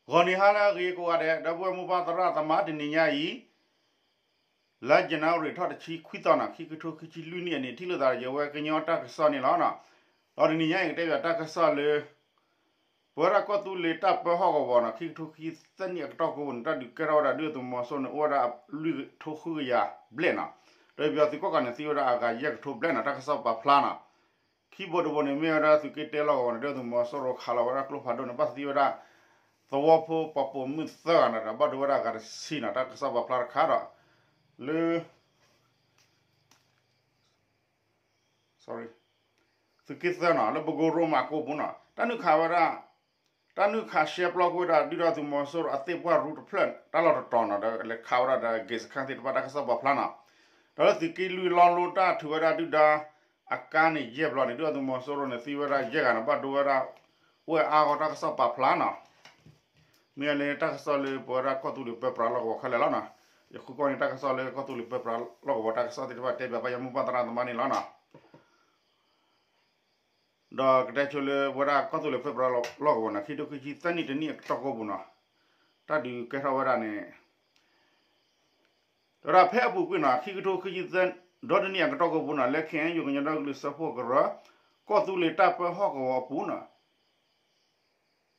ဂီၤနံၤဟါလၢအဂ့ၤကိးဂၤဒဲး ဒီပုၢ်ဝဲၢ်မိၢ်ပၢ်သရၣ်သမါ တနံၤညါအံၤ လါယနူၤအါရံၤထီၣ်တဆံခွံသီန့ၣ် ခံကထိခံဆံလွံၢ်နံၣ်အနံၤ ထံၣ်လိာ်သးဒီးယဝဲကညီတၢ်ကစီၣ်န့ၣ်လီၤ. ဒီးတနံၤညါအံၤ ကတဲဘၣ်တၢ်ကစီၣ်လၢ ပဝဲဒၣ်ကီၢ်သူလ့ၤတၢ်ပၢဟီၣ်ကဝီၤန့ၣ် ခံကထိခံဆံသၢနံၣ်အကတီၢ်ကိးပူၤန့ၣ် တၢ်ဒုးကဲထီၣ်ဝဲဒၣ်ဒုၣ်ဒါသုးမီၤစိရိၤန့ၣ် အိၣ်ဝဲဒၣ်လွံၢ်ကထိဃုကယၤဘျဲၣ်န့ၣ်, ဒီးပယီၤသုးကီၣ်ကးန့ၣ် သံဝဲဒၣ်အဂၤယဲၢ်ကထိဘျဲၣ်န့ၣ် တၢ်ကစီၣ်ပာ်ဖျါန့ၣ် ခံဘိတဘိန့ၣ် မ့ၢ်ဝဲဒၣ်သုးက့တၢလီၢ်ကဝီၤန့ၣ် ဒုၣ်ဒါသုးမီၤစိရိၤခးလီၤဝဲဒၣ်ကျိဖးဒိၣ်န့ၣ် ဘၣ်သံဝဲဒၣ် သဝီဖိပှၤပိာ်မုၣ်သၢဂၤန့ၣ်ဒီး ဘၣ်ဒိဝဲဒၣ်အဂၤတဆံန့ၣ် တၢ်ကစီၣ်ပာ်ဖျါတခါဒီး လၢ သုးက့သၢန့ၣ် လၢပကိရိမးကိးပူၤန့ၣ် တၢ်နုာ်ခးဝဲဒၣ် တၢ်နုာ်ခးရှဲပျီကွံာ်ဝဲဒၣ် ဒုၣ်ဒါသုးမီၤစိရိၤအသ့ၣ်ပှၢ်ရူတဖျၢၣ် တၢ်လီၢ်တတီၤန့ၣ်ဒီး လဲၤခးဝဲဒၣ်ဒီး ဂ့ၢ်စခါသ့ၣ်တဖၣ် တၢ်ကစီၣ်ပာ်ဖျါန့ၣ်, ဒီးလၢသုးက့လွံၢ်လီလိတၢ်ထုးဝဲဒၣ်ဒုၣ်ဒါအကါန့ၣ် ယဲၢ်ဘျီန့ၣ် ဒုၣ်ဒါသုးမီၤစိရိၤန့ၣ် သံဝဲဒၣ်ယဲၢ်ဂၤန့ၣ် ဘၣ်ဒိဝဲဒၣ် အိၣ်ဝဲအါဂီၢ် တၢ်ကစီၣ်ပာ်ဖျါန့ၣ် မ့ၢ်လၢတၢ်ကစီၣ်လၢပဝဲဒၣ်ကီၢ်သူလ့ၤပၢပြးလီၢ်ကဝီၤခဲလၢာ်လီၤန့ၣ်, ယဃုကွၢ်န့ၣ် တၢ်ကစီၣ်လၢကီၢ်သူလ့ၤပၢပြးလီၢ်ကဝီၤ တၢ်ကစီၣ်သ့ၣ်တဖၣ် တဲဘၣ်ပယီၤမိၢ်ပၢ်သရၣ်သမါန့ၣ်လီၤန့ၣ်, ဒီးကတဲဆိလၢပဝဲဒၣ်ကီၢ်သူလ့ၤပၢပြးလီၢ်ကဝီၤန့ၣ် ခံကထိခံဆံသၢနံၣ်တနံၣ်အကတီၢ်ကိးပူၤန့ၣ် တၢ်ဒုးကဲထီၣ်ဝဲဒၣ်န့ၣ် ဒီးဖဲအပူၤကွံာ်န့ၣ် ခံကထိခံဆံသၢ ဒီတနံၣ်အကတီၢ်ကိးပူၤန့ၣ် လၢ ခ့ၣ်အဲၣ်ယူၣ် ကညီဒီကလုာ်စၢဖှိၣ်ကရၢ ကီၢ်သူလ့ၤတၢ်ပၢဟီၣ်ကဝီၤအပူၤန့ၣ်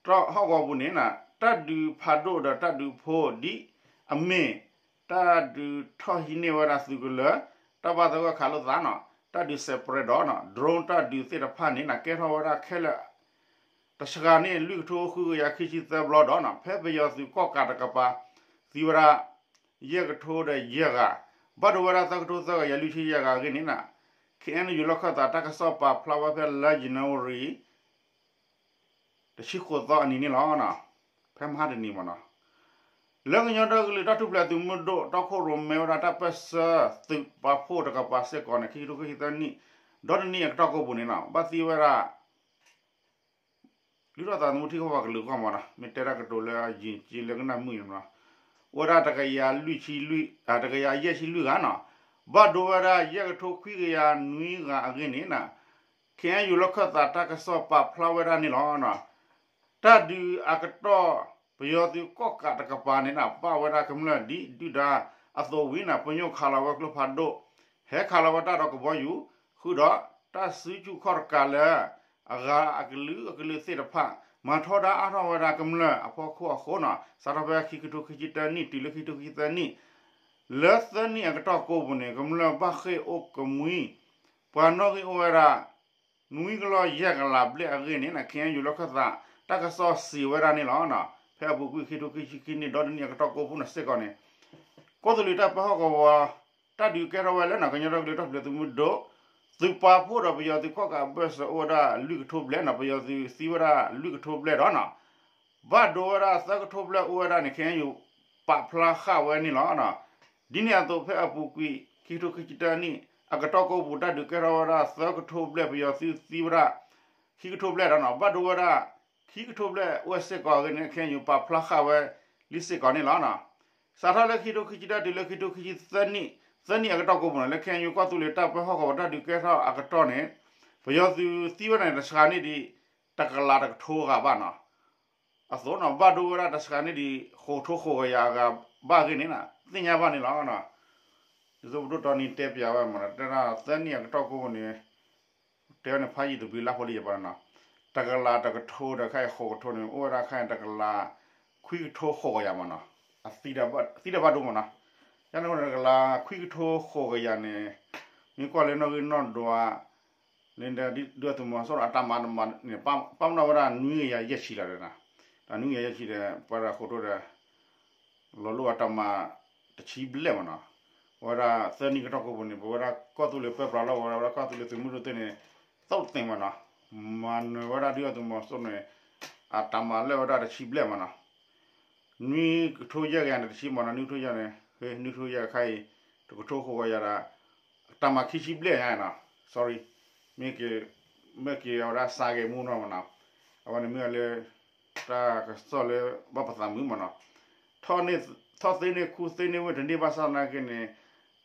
ဟီၣ်ကဝီၤပူၤန့ၣ် တၢ်ဒုးဖးဒိၣ်ဒီးတၢ်ဒုးဖိဒ်အမ့ၢ် တၢ်ဒုးထီၣ်ဟံးန့ၢ်ဝဲဒၣ်သုးကလၢၤ တၢ်ဘၣ်သဂၢၢ်ခးလိာ်သးန့ၣ် တၢ်ဒုးစဲးပြဲးဒီး drone တၢ်ဒုးသ့ၣ်တဖၣ်န့ၣ် ကဲထီၣ်ဝဲဒၣ်ခဲလၢာ် တစှၤန့ၣ် လွံၢ်ကထိဃုကယၤခံဆံသၢဘျီဒီး ဖဲပယီၤသုးကီၣ်ကးတကပၤ သံဝဲဒၣ် ယဲၢ်ကထိဒီးယဲၢ်ဂၤ, ဘၣ်ဒိဝဲဒၣ်သၢကထိသၢကယၤလွံၢ်ဆံယဲၢ်ဂၤအဂ့ၢ်န့ၣ် ခ့ၣ်အဲၣ်ယူၣ်လီၢ်ခၢၣ်သး တၢ်ကစီၣ်ပာ်ဖျါဝဲဖဲလါယနူၤအါရံၤ တဆံဃိးသီအနံၤန့ၣ်လီၤ. ဖဲမဟါတနံၤမ့ၢ်နီၤ လၢကညီဒီကလုာ်တၢ်ထူၣ်ဖျဲးသုးမုၢ်ဒိၣ် တီခိၣ်ရိၣ်မဲဝဲဒၣ်တၢ်ပၢၢ်ဆၢသုးပာ်ဖှိၣ်တကပၤစ့ၢ်ကီးန့ၣ် ခံကထိခံဆံသၢနံၣ် ဒီတနံၣ်အကတီၢ်ကိးပူၤန့ၣ် ဘၣ်သံဝဲဒၣ် လုၢ်ထီၣ်သးသမူထံကီၢ်ပှၤကလုာ်ဂီၢ်မ့ၢ်နီၤ မ့ၢ်တဲတၢ်ကတိၤလၢအယံာ်က့လၢကနၣ်မုာ်န့ၣ်မ့ၢ်နီၤ အိၣ်ဝဲဒၣ်တကယၤလွံၢ်ဆံလွံၢ် တကယၤယဲၢ်ဆံလွံၢ်ဂၤနီၤ ဘၣ်ဒိဝဲဒၣ်ယဲၢ်ကထိခွံကယၤနွံဂၤအဂ့ၢ်န့ၣ် ခ့ၣ်အဲၣ်ယူၣ်လီၢ်ခၢၣ်သးတၢ်ကစီၣ်ပာ်ဖျါဝဲဒၣ်န့ၣ်လီၤ. တၢ်ဒုးအကတီၢ် ပယီၤသုးကီၣ်ကးတကပၤန့ၣ် ပာ်ဝဲဒၣ်ကမျၢၢ်ဒ်ဒုၣ်ဒါအသိးဝံၤန့ၣ် ပညိၣ်ခးလီၤဝဲကျိဖးဒိၣ် ဟဲခးလီၤဝဲတၢ်ဒီးကဘီယူၤ ဃုာ်ဒီးတၢ်စုဆူၣ်ခီၣ်တကးလၢ အဂၤအကလုာ်အကလုာ်သ့ၣ်တဖၣ် မၤထီဒါအါထီၣ်ဝဲဒၣ်ကမျၢၢ်အဖီခိၣ်အဃိန့ၣ် စးထီၣ်ဖဲခံကထိခံဆံတၢနံၣ် တုၤလၢခံကထိခံဆံသၢနံၣ် လၢသၢနံၣ်အကတီၢ်ကိးပူၤန့ၣ် ကမျၢၢ်ဘၣ်ဃ့ၢ်အိၣ်ကမှံ ပှၤနီၣ်ဂံၢ်အိၣ်ဝဲဒၣ် နွံကလီၢ်ယဲၢ်ကလးဘျဲၣ်အဂ့ၢ်န့ၣ် ခ့ၣ်အဲၣ်ယူၣ်လီၢ်ခၢၣ်သး တၢ်ကစီၣ်စံးဝဲဒၣ်န့ၣ်လီၤ. ဖဲအပူၤကွံာ်ခံကထိခံဆံခံနံၣ် ဒီတနံၣ်အကတီၢ်ကိးပူၤန့ၣ်စ့ၢ်ကီးန့ၣ် ကီၢ်သူလ့ၤတၢ်ပၢဟီၣ်ကဝီၤ တၢ်ဒုးကဲထီၣ်ဝဲလၢန့ၣ် ကညီဒီကလုာ်တၢ်ထူၣ်ဖျဲးသုးမုၢ်ဒိၣ် သုးပာ်ဖှိၣ်ဒီးပယီၤသုးကီၣ်ကးအဘၢၣ်စၢၤအိၣ်ဝဲဒၣ်လွံၢ်ကထိဘျဲၣ်န့ၣ် ပယီၤသုးသံဝဲဒၣ်လွံၢ်ကထိဘျဲၣ်ဒီးန့ၣ် ဘၣ်ဒိဝဲဒၣ်သၢကထိဘျဲၣ်အိၣ်ဝဲဒၣ်န့ၣ် ခ့ၣ်အဲၣ်ယူၣ်ပာ်ဖျါဃာ်ဝဲန့ၣ်လီၤ. ဒ်န့ၣ်အသိးဖဲအပူၤကွံာ် ခံကထိခံဆံတၢနံၣ် အကတီၢ်ကိးပူၤ တၢ်ဒုးကဲထီၣ်ဝဲဒၣ်သၢကထိဘျဲၣ် ပယီၤသုးသံဝဲဒၣ် ခံကထိဘျဲၣ်ဒီးန့ၣ် ဘၣ်ဒိဝဲဒၣ် ခံကထိဘျဲၣ်အိၣ်ဝဲစ့ၢ်ကီးအဂ့ၢ်န့ၣ် ခ့ၣ်အဲၣ်ယူၣ်ပာ်ဖျါဃာ်ဝဲလံစ့ၢ်ကီးန့ၣ်လီၤ. စးထီၣ်လၢခံကထိခံဆံတၢတုၤလၢခံကထိခံဆံသၢနံၣ် သၢနံၣ်အကတီၢ်ကိးပူၤန့ၣ် လၢခ့ၣ်အဲၣ်ယူၣ်ကီၢ်သူလ့ၤတၢ်ပၢဟီၣ်ကဝီၤတၢ်ဒုးကဲထီၣ်အကတီၢ်န့ၣ် ပယီၤသုးသံဝဲဒၣ်န့ၣ် တစှၤန့ၢ်ဒံး တကလးတကထိဂၤဘၣ်န့ၣ် အသိးန့ၣ် ဘၣ်ဒိဝဲဒၣ်တစှၤန့ၢ်ဒံး ဃိးကထိဃိးကယၤအဂၤဘၣ်အဂ့ၢ်န့ၣ် သ့ၣ်ညါဘၣ်န့ၣ်လီၤ. ဒ်သိးပဒိၣ်တီနံၤတဲပျးဝဲမ့ၢ်နီၤ တဲဒၣ်သၢနံၣ်အကတီၢ်ကိးပူၤန့ၣ် တဲဝဲန့ၣ် ဖးယံာ်တဘျုးလါဖိလံယပၤန့ၣ်နီၤ တကလးတကထိဒီးခဲအံၤဃိးကထိန့ၣ် အိၣ်ဝဲဒၣ်ခဲအံၤတကလး ခွံကထိဃိးကယၤမ့ၢ်နီၤ သံဒၣ်ဘၣ်ဒိမ့ၢ်နီၤ ယန့ၣ်အဃိန့ၣ် တကလးခွံကထိဃိးကယၤန့ၣ် မ့ၢ်ကွၢ်လၢနီၣ်ဂံၢ်နီၣ်ဒွး လၢဒုၣ်ဒါသုးမီၤစိရိၤအတၢ်မၤတမၤန့ၣ် ပာ်ပနီၣ်ဝဲဒၣ်နွံကယၤယဲၢ်ဆံလီၤဒီး တၢ်နွံကယၤယဲၢ်ဆံဒီး ပှၤဒၣ်ဃိးကထိဒီး လီၤလိၣ်အတၢ်မၤတဆံဘျဲၣ်မ့ၢ်နီၤ အဝဲဒၣ်သၢနံၣ်ကတီၢ်ကိးပူၤန့ၣ် ပဝဲဒၣ်ကီၢ်သူလ့ၤပၢပြးလီၢ်ကဝီၤ ဝဲဒၣ်ကီၢ်သူလ့ၤသုးမုၢ်ဒိၣ်သ့ၣ်န့ၣ် သုးသ့ၣ်မ့ၢ်နီၤ မၤနၢၤဝဲဒၣ်ဒုၣ်ဒါသုးမီၤစိရိၤန့ၣ် အတၢ်မၤလၢာ်ဝဲဒၣ်တဆံဘျဲၣ်မ့ၢ်နီၤ နွံကထိယဲၢ်ကယၤန့ၣ် တဆံမ့ၢ်နီၤ နွံကထိယဲၢ်န့ၣ် နွံကထိယဲၢ်ခါအံၤ တကထိဃိးကယၤဒီး တၢ်မၤခံဆံဘျဲၣ်ညါနီၤ sorry မ့ၢ်က့ၤ မ့ၢ်က့ၤအဝဲဒၣ်စါက့ၤမူနီၤမ့ၢ်နီၤ အဝဲန့ၣ်မ့ၢ်ဝဲလၢ တၢ်ကစီၣ်လၢဘၣ်ပသးမုာ်မ့ၢ်နီၤ ထီၣ်သ့န့ၢ်ခူသ့န့ၢ်ဝ့ၢ်တန့ၢ်ဘၣ်ဆၣ်သနာ်က့န့ၣ်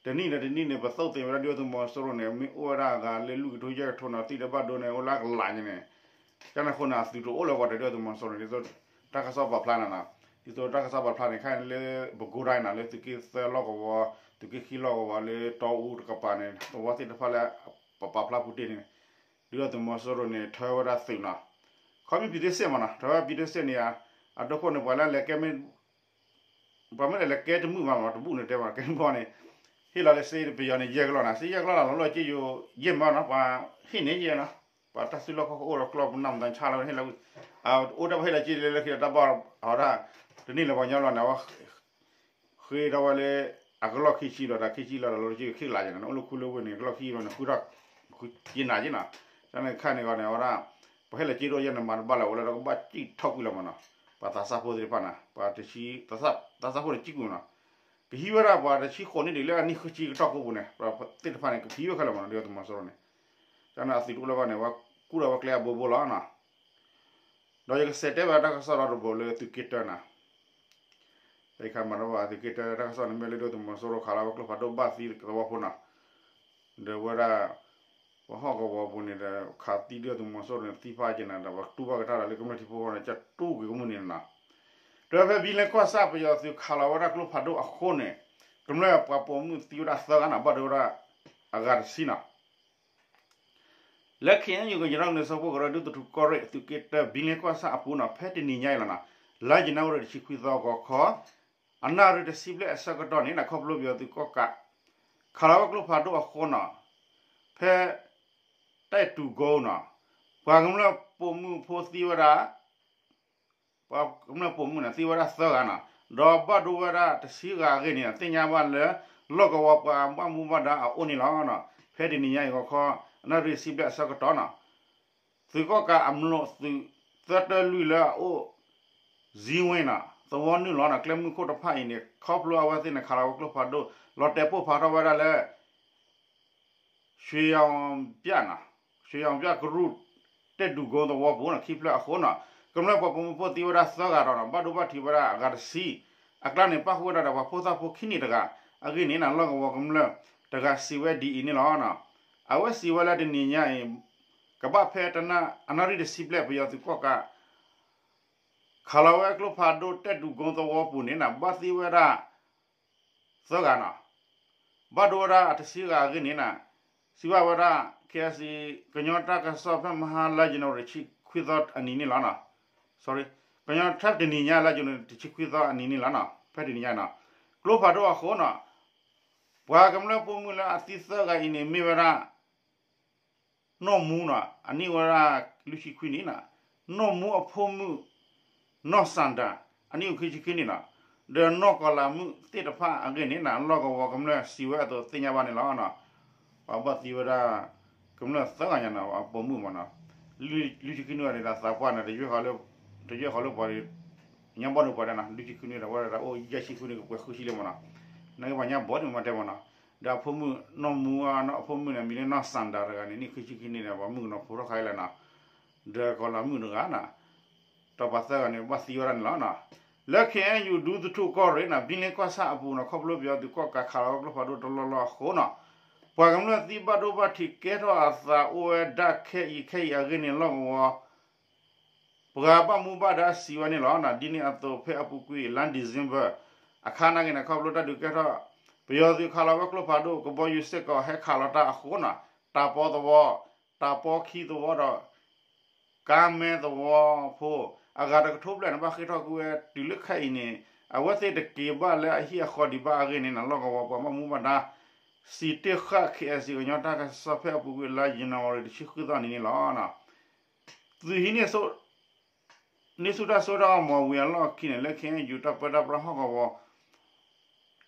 တနံၣ်ဒီးတနံၣ်န့ၣ် ပသုးသ့ၣ်ဝဲဒၣ်ဒုၣ်ဒါသုးမီၤစိရိၤန့ၣ် မ့ၢ်အိၣ်ဝဲဒၣ်အဂၤလၢလွံၢ်ကထိယဲၢ်ကထိန့ၣ် သံဒၣ်ဘၣ်ဒိန့ၣ် အိၣ်လၢအကလးညါန့ၣ် ကန့ၣ်အဃိန့ၣ် အသုးတအိၣ်လၢပှၤတဒုၣ်ဒါသုးမီၤစိရိၤန့ၣ် ဒ်သိး တၢ်ကစီၣ်ပာ်ဖျါန့ၣ်နီၤ, ဒ်သိးတၢ်ကစီၣ်ပာ်ဖျါန့ၣ် ခဲအံၤလၢ ပဲခူးတိုင်းနီၤ လၢသုးက့သၢလီၢ်ကဝီၤ သုးက့ခံလီၢ်ကဝီၤ လၢတီအူတကပၤန့ၣ် သဝီသ့ၣ်တဖၣ်လၢ ပပာ်ဖျါပူၤတ့ၢ်န့ၣ် ဒုၣ်ဒါသုးမီၤစိရိၤန့ၣ် ထၢဝဲဒၣ်သုးနီၤ, ခီမ့ၢ်ပံၤသ့စ့ၢ်မးနီၤ ထၢဝဲပံၤသ့စ့ၢ်န့ၣ် အဒိခိၣ်န့ၣ် ပှၤလၢလဲၤကဲမ့ၢ် ပှၤမ့ၢ်လဲၤကဲတမုာ်ဘၣ်မး တဘူၣ်န့ၣ်တဲမး ကဲမ့ၢ်ဘီန့ၣ် ဟ့ၣ်လီၤလၢစ့ပယီၤန့ၣ် ယဲၢ်ကလီၢ်နီၤ စ့ယဲၢ်ကလီၢ်နီၤ လီၢ်လီၢ်က့ယိာ် ယဲၢ်မးနီၤ ပှၤဟ့ၣ်န့ၢ်ယဲၢ်နီၤ ပှၤတၢ်စုလီၢ်ခီၣ်ခိၣ်အိၣ်ဒီးကျီၢ်ပနၢ်မတၤဆါလီၤဟ့ၣ်လီၤဝံၤ အိၣ်တၢ်ပဟ့ၣ်လီၤက့လၢလၢခံဒီးတၢ်ဘၣ်အီၤဒၣ် တန့ၢ်လၢပှၤကညီလီၤန့ၣ် အဝဲ ဃ့ထီၣ်ဝဲလၢ အကလီၢ်ခံဆံလီၤ တၢ်ခံဆံလီၤဒီးလီၢ်လီၢ်က့ခံကလးယဲၢ်နီၤ အိၣ်လၢခူလၢဝ့ၢ်န့ၣ် ကလီၢ်ခံလီၤန့ၣ် ဃုထီၣ် ယဲၢ်နၤယဲၢ်နီၤ တၢ်န့ၣ်ခါန့ၣ်ဂီၢ်န့ၣ် အဝဲဒၣ် ပှၤဟ့ၣ်လီၤက့ဒိၣ်ယဲၢ်န့ၣ် မၤတဘၣ်လၢၤဝဲလၢဒီးကဘၣ်စံၣ်ထီၣ်ကွံာ်လီၤမးနီၤ ပှၤသးစၢ်ဖိသ့ၣ်တဖၣ်န့ၣ် ပှၤတဆံ သးစၢ်ဖိန့ၣ်စံၣ်ကွံာ်မးနီၤ ကဟံးဝဲဒၣ်ပှၤတဆံဃိးနံၣ်ဒံးလၢအနံၣ်ဃုဆံကတီၢ်ကိးပူၤန့ၣ် ပှၤသ့ၣ်တဖၣ်န့ၣ် ကဖံးဝဲခဲလၢာ်မးနီၤ ဒုၣ်ဒါသုးမီၤစိရိၤန့ၣ် တၢ်န့ၣ်အသုးတအိၣ်လၢၤဘၣ်န့ၣ် ဝဲကူၣ်ဒီးဝဲကျဲအဘိဘိလီၤနီၤ ဒီးယကစံးတဲဘၣ်တၢ်ကစီၣ်ဒီးတဘိလၢသုးက့တၢနီၤ တခါမၤတဘၣ်သုးက့တၢတၢ်ကစီၣ်န့ၣ်မ့ၢ်လၢဒုၣ်ဒါသုးမီၤစိရိၤခးလီၤဝဲကျိဖးဒိၣ်ဘၣ်သံသဝီဖိနီၤ ဒီးဝဲဒၣ် ပှၤဟီၣ်ကဝီၤပူၤန့ၣ်ဒီး ခးသံဒုၣ်ဒါသုးမီၤစိရိၤန့ၣ် သံဖးက့ၤနၤဒီး ပှၤတူၢ်ဘၣ်ကထါဒီးလၢကမျၢၢ်ထံဖိကီၢ်ဖိန့ၣ် ကတူၢ်က့ၤကမူၣ်န့ၣ်နီၤ ဒီးဖဲဘံလ့ကွၢ်ဆၣ်ပယီၤသုးခးလီၤဝဲဒၣ်ကျိဖးဒိၣ်အဃိန့ၣ် ကမျၢၢ်ပှၤပိာ်မုၣ်သံဝဲဒၣ်သၢဂၤနီၤ ဘၣ်ဒိဝဲဒၣ် အဂၤတဆံနီၤ လၢ ခ့ၣ်အဲၣ်ယူၣ် ကညီဒီကလုာ်စၢဖှိၣ်ကရၢ ဒူသထူၣ်ကီၢ်ရ့ၣ် သုးက့တၢ ဘံလ့ကွၢ်ဆၣ်အပူၤနီၤ ဖဲတနံၤညါအံၤလီၤနီၤ လါယနူၤအါရံၤတဆံခွံသီဂီၤခီ အနၣ်ရံၣ်တဆံဘျဲၣ်အဆၢကတီၢ်န့ၣ် ခီဖျိပယီၤသုးကီၣ်ကး ခးလီၤဝဲကျိဖးဒိၣ်အဃိနီၤ ဖဲ တၢ်တူၢ်ကိနီၤ ပှၤကမျၢၢ်ပိာ်မုၣ်ဖိသံဝဲဒၣ် ပှၤကမျၢၢ်ပိာ်မုၣ်န့ၣ် သံဝဲဒၣ်သၢဂၤနီၤ ဒီးဘၣ်ဒိဝဲဒၣ်တဆံဂၤအဂ့ၢ်န့ၣ် သ့ၣ်ညါဘၣ်လၢ လီၢ်ကဝီၤပှၤဘၣ်မူဘၣ်ဒါအအိၣ်န့ၣ်လီၤ. ဖဲတနံၤညါအံၤဂီၤခီ အနၣ်ရံၣ်တဆံဘျဲၣ်အဆၢကတီၢ်နီၤ သုးကီၣ်ကးအမျိာ်သုးသၢတၢလွံၢ်လၢအအိၣ် ဇံဝ့ၤနီၤ သဝီနုာ်လီၤနီၤ ကျဲမုၢ်ခိၣ်တဖၣ်အံၤန့ၣ် ခီဖျိအဝဲသ့ၣ်န့ၣ် ခးလီၤဝဲကျိဖးဒိၣ် လီၤတဲာ်ပိၢ်ဖးထီၣ်ဝဲဒၣ်လၢ ရွှေရောင်ပြနီၤ ရွှေရောင်ပြကရူၢ် တၢ်တူၢ်ကိသဝီပူၤနီၤ ခံဖျၢၣ်အဃိနီၤ ကမျၢၢ်ပှၤပိာ်မုၣ်ဖိသံဝဲဒၣ်သၢဂၤဒီးနီၤ ဘၣ်ဒိဘၣ်ထံးဝဲဒၣ်အဂၤတဆံ အကျါန့ၣ် ပၣ်ဃုာ်ဝဲဒၣ်ဒီးပှၤဖိသၣ်ဖိခံနံၣ်တဂၤ အဂ့ၢ်န့ၣ်နီၤ လီၢ်ကဝီၤကမျၢၢ်တဂၤစံးဝဲဒ်အံၤန့ၣ်လီၤ. အဝဲစံးဝဲလၢတနံၤညါအံၤ ကဘၣ်ဖဲတနၣ် အနၣ်ရံၣ်တဆံဘျဲၣ် ပယီၤသုးကီၣ်ကး ခးလီၤဝဲကျိဖးဒိၣ်တၢ်တူၢ်ကိသဝီပူၤန့ၣ်နီၤ ဘၣ်သံဝဲဒၣ် သၢဂၤနီၤ ဘၣ်ဒိဝဲဒၣ်အတဆံဂၤအဂ့ၢ်န့ၣ်နီၤ စံးဘၣ်ဝဲဒၣ် ခ့ၣ်အဲၣ်စံၣ် ကညီတၢ်ကစီၣ်ဖဲမဟါလါယနူၤအါရံၤတဆံခွံသီအနံၤန့ၣ်လီၤ. ကညီဖဲတနံၤညါလါယနူၤအါရံၤတဆံခွံသီအနံၤန့ၣ်လီၤ. ဖဲတနံၤညါနီၤ ကျိဖးဒိၣ်အဃိနီၤ ပှၤကမျၢၢ်ပိာ်မုၣ်လၢအသံသၢဂၤအံၤန့ၣ် မ့ၢ်ဝဲဒၣ် နီၢ်မူနီၤ အနံၣ်အိၣ်ဝဲဒၣ်လွံၢ်ဆံခွံနံၣ်နီၤ နီၢ်မူအဖိမုၣ် နီၢ်စၣ်ဒၣ် အနံၣ်အိၣ်ခံဆံခံနံၣ်နီၤ ဒီးနီၢ်ကီၤလၤမုၣ်သ့ၣ်တဖၣ်အဂ့ၢ်န့ၣ်နီၤ လီၢ်ကဝီၤကမျၢၢ်စံးဝဲအသိးသ့ၣ်ညါဘၣ်န့ၣ်လီၤ. ပှၤဘၣ်သံဝဲဒၣ် ကမျၢၢ်သၢဂၤညါနီၤ အပိာ်မုၣ်မးနီၤ လွံၢ်ဆံခွံနံၣ်ဝဲန့ၣ်ဒီးသးပှၢ်န့ၣ် တယဲၢ်ဃီလၢပှၤ ညါဘီဒုးပှၤဒီး လွံၢ်ဆံခွံနံၣ်ဒီးဝဲဒၣ်အိၣ်ယဲၢ်ဆံခွံနံၣ်ကပှဲၤဃုဆံလံမးနီၤ နကဘၣ်ညါဘီဒုးမးတဲမးနီၤ ဒီးအဖိမုၣ်နီၢ်မူအဖိမုၣ်န့ၣ် မံၤလၢနီၢ်စၣ်ဒၣ်တဂၤန့ၣ် နံၣ်ခံဆံခံနံၣ်ဒီး ပှၤမုၣ်ကနီၤဖိထီၣ်ခါအံၤလီၤနီၤ ဒီးကီၤလၤမုၣ်တဂၤနီၤ ဒီးပှၤသၢဂၤန့ၣ် ဘၣ်သံဝဲဒၣ်န့ၣ်လီၤ. လၢ ခ့ၣ်အဲၣ်ယူၣ် ဒူသထူၣ်ကီၢ်ရ့ၣ်နီၤ ဘံလ့ကွၢ်ဆၣ်အပူၤနီၤ ခီဖျိပယီၤသုးကီၣ်ကးခးလီၤဝဲကျိဖးဒိၣ်တလီၢ်လီၢ်အဃိနီၤ ပှၤကမျၢၢ်သံဘၣ်ဒိဘၣ်ထံးကဲထီၣ်အသးအိၣ်ဝဲဒၣ်ခဲအံၤခဲအံၤအဂ့ၢ်န့ၣ် လီၢ်ကဝီၤ ပှၤဘၣ်မူဘၣ်ဒါစံးဝဲန့ၣ်လီၤ. ဒ်န့ၣ်အသိးဖဲအပူၤကွံာ် လါ December အခါနာ်က့န့ၣ် ခီဖျိတၢ်ဒုးကဲထီၣ် ပယီၤသုးခးလီၤဝဲကျိဖးဒိၣ် ကဘီယူၤစ့ၢ်ကီးဟဲခးလီၤတၢ်အဃိနီၤ တၢ်ပီသဝီ တၢ်ပီခံသဝီဒီး ကါမဲသဝီဖိ အဂၤတကထိဘျဲၣ်န့ၣ် ဘၣ်ဃ့ၢ်ထီၣ်ကွံာ်ဝဲတုၤလၢခဲအံၤန့ၣ် အဝဲသ့ၣ်တက့ၤဘၣ်လၢအဟံၣ်အဃီဒံးဘၣ်အဂ့ၢ်န့ၣ်နီၤ လီၢ်ကဝီၤပှၤဘၣ်မူဘၣ်ဒါ စံးတ့ၢ်ဃာ် ခ့ၣ်အဲၣ်စံၣ် ကညီတၢ်ကစီၣ်ဖဲအပူၤကွံာ်လါ ယနူၤအါရံၤတဆံဃုသီနံၤန့ၣ်လီၤ. သုးဟံးန့ၢ်ဆူၣ်တၢ်စိတၢ်ကမီၤဝံၤအလီၢ်ခံန့ၣ် လၢ ခ့ၣ်အဲၣ်ယူၣ် တၢ်ပၢတၢ်ပြးဟီၣ်ကဝီၤ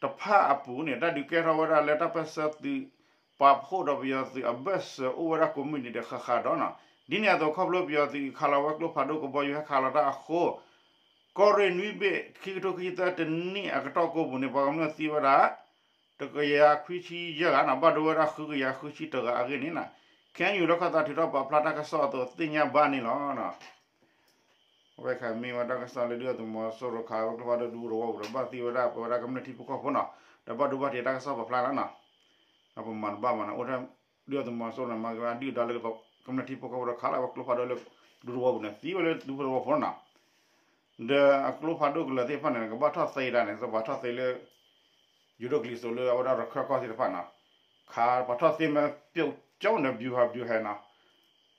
တဖၣ်အပူၤန့ၣ် တၢ်ဒုးကဲထီၣ်ဝဲဒၣ်လၢတၢ်ပၢၢ်ဆၢသုးပာ်ဖှိၣ်ဒီးပယီၤသုးအဘၢၣ်စၢၤအိၣ်ဝဲဒၣ်ကိးမုၢ်နံၤဒဲးဃၣ်ဃၣ်ဒီးနီၤ ဒ်န့ၣ်အသိးခီဖျိပယီၤသုးခးလီၤဝဲကျိဖးဒိၣ်ကဘီယူၤဟဲခးလီၤတၢ်အဃိ ကီၢ်ရ့ၣ်နွံဘ့ၣ် ခံကထိခံဆံသၢတနံၣ်အကတီၢ်ကိးပူၤန့ၣ် ပှၤကမျၢၢ်သံဝဲဒၣ် တကယၤခွံဆံယဲၢ်ဂၤနီၤ ဘၣ်ဒိဝဲဒၣ်ဃုကယၤဃုဆံတဂၤအဂ့ၢ်န့ၣ်နီၤ ခ့ၣ်အဲၣ်ယူၣ် လၢခီသးထုးထီၣ်ပာ်ဖျါတၢ်ကစီၣ်အသိးသ့ၣ်ညါဘၣ်န့ၣ်လီၤ. အဝဲခါမ့ၢ်ဝဲတၢ်ကစီၣ်လၢဒုၣ်ဒါသုးမီၤစိရိၤခးဝဲကျိဖးဒိၣ်ဒူသဝီပူၤဒီး ဘၣ်သံဝဲဒၣ်ပဝဲဒၣ်ကမျၢၢ်ထံဖိကီၢ်ဖိနီၤ ဒီးဘၣ်ဒိဘၣ်ထံးတၢ်ကစီၣ်ပာ်ဖျါလီၤနီၤ ပမၤတဘၣ်မးနီၤ အိၣ်ဒၣ်ဒုၣ်ဒါသုးမီၤစိရိၤန့ၣ် မၤက့ၤဝဲဒုၣ်ဒါလၢကမျၢၢ်ထံဖိကီၢ်ဖိဒီးခးလီၤဝဲကျိဖးဒိၣ်လၢဒူသဝီပူၤန့ၣ် သံဝဲလၢဒူသဝီပူၤနီၤ ဒီးအကျိဖးဒိၣ်ကလၢၤသ့ၣ်တဖၣ်န့ၣ် ကဘၣ်ထီၣ်သ့ဒၣ်န့ၣ် ပှၤထီၣ်သ့လၢ ယူၤဒိၣ်ကလံၤစိးလၢအဝဲဒၣ်ရခၢၣ်ကီၢ်သ့ၣ်တဖၣ်နီၤ, ခးပှၤထီၣ်သ့မ့ၢ်ပျိကၠိန့ၣ် ဗျူဟာဗျူဟာနီၤ,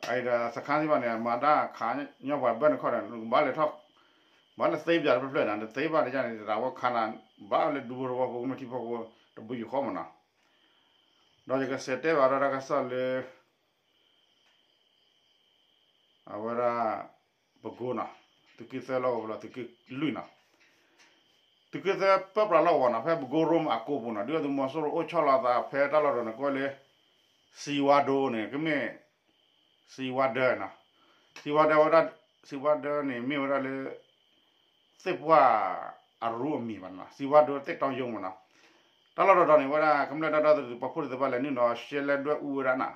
အဒီးစခါသ့ၣ်တဖၣ်န့ၣ် မၤတၢ်ခးညီပှၤဘၢၣ်နခီၣ်ဒီး ဘၣ်လဲၤထီၣ် ဘၣ်လဲၤသ့ပၠးတဖျၢၣ်ဖျၢၣ်နီၤ, တသ့ဘၣ်တယါန့ၣ် တၢ်ဝဲခးနၤ ဘၣ်လၢဒူဖိသဝီဖိကမျၢၢ်ထံဖိကီၢ်ဖိ တဘိယူၢ်ဃီမးနီၤ, ဒီးယကစံးတဲဘၣ်ဒီးတၢ်ကစီၣ်လၢ အဝဲဒၣ် ပကိနီၤ, သုးက့သၢလီၢ်ကဝီၤလီၤ သုးက့လွံၢ်နီၤ, သုးက့သၢပၢပြးလီၢ်ကဝီၤနီၤ, ဖဲပကိရိမးအကိပူၤနီၤ, ဒုၣ်ဒါသုးမီၤစိရိၤအိၣ်ဆီလီၤအသးဖဲတၢ်လီၢ်တတီၤန့ၣ် ကိးဝဲလၢ စံဝါဒိန့ၣ် ကမ့ၢ် စံဝါဒၢနီၤ, စံဝါဒၢဝဲဒၣ် စံဝါဒၢန့ၣ် မ့ၢ်ဝဲဒၣ်လၢ သ့ၣ်ပှၢ်အရူအမံၤဘၣ်နီၤ, စံဝါဒိသ့ၣ်တီယိမးနီၤ, တၢ်လီၢ်တတီၤန့ၣ် ဝဲဒၣ်ကမျၢၢ်တၢ်ဒီသဒၢသုးပာ်ဖှိၣ်သ့ၣ်တဖၣ်လဲၤနုာ်လီၤရှဲလဲဒွဲၣ်အူဝဲဒၣ်နီၤ,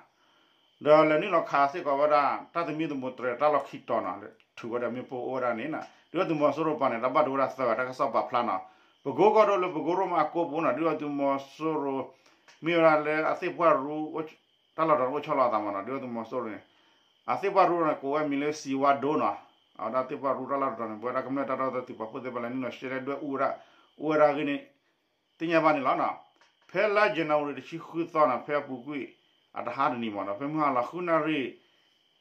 ဒီးလဲၤနုာ်လီၤခးစ့ၢ်ကီးဝဲဒၣ် တၢ်သမံသမိးတြဲၤတၢ်လီၢ်ခံတီၤနီၤ, ထုးဝဲဒၣ်မ့ၣ်ပိၢ်အိၣ်ဝဲဒၣ်န့ၣ်နီၤ, ဒုၣ်ဒါသုးမီၤစိရိၤပၤန့ၣ် တၢ်ဘၣ်ဒိဝဲဒၣ်သၢဂၤ တၢ်ကစီၣ်ပာ်ဖျါနီၤ, ပကိကီၢ်ဒိၣ်လၢပကိရိမးအကိပူၤနီၤ, ဒုၣ်ဒါသုးမီၤစိရိၤ မ့ၢ်ဝဲဒၣ်လၢအသ့ၣ်ပှၢ်ရူ တၢ်လီၢ်တတီၤန့ၣ်အိၣ်ဆီလီၤအသးမးနီၤ, ဒုၣ်ဒါသုးမီၤစိရိၤန့ၣ် အသ့ၣ်ပှၢ်ရူန့ၣ် ကိးဝဲမံၤလၢစံဝါဒိနီၤ, အဝဲဒၣ်သ့ၣ်ပှၢ်ရူတၢ်လီၢ်တတီၤန့ၣ် ပဝဲဒၣ်ကမျၢၢ်တၢ်ဒီသဒၢသုးပာ်ဖှိၣ်သ့ၣ်တဖၣ်လဲၤနုာ်လီၤရှဲလဲဒွဲၣ်အူဝဲဒၣ်, အိၣ်ဝဲဒၣ်အဂ့ၢ်န့ၣ် သ့ၣ်ညါဘၣ်န့ၣ်လီၤနီၤ, ဖဲလါယနူၤအါရံၤတဆံဃုသီနီၤ, ဖဲအပူၤကွံာ်အတဟါတနံၤမးနီၤ, ဖဲမုၢ်ဟါလီၤဃုနၣ်ရံၣ်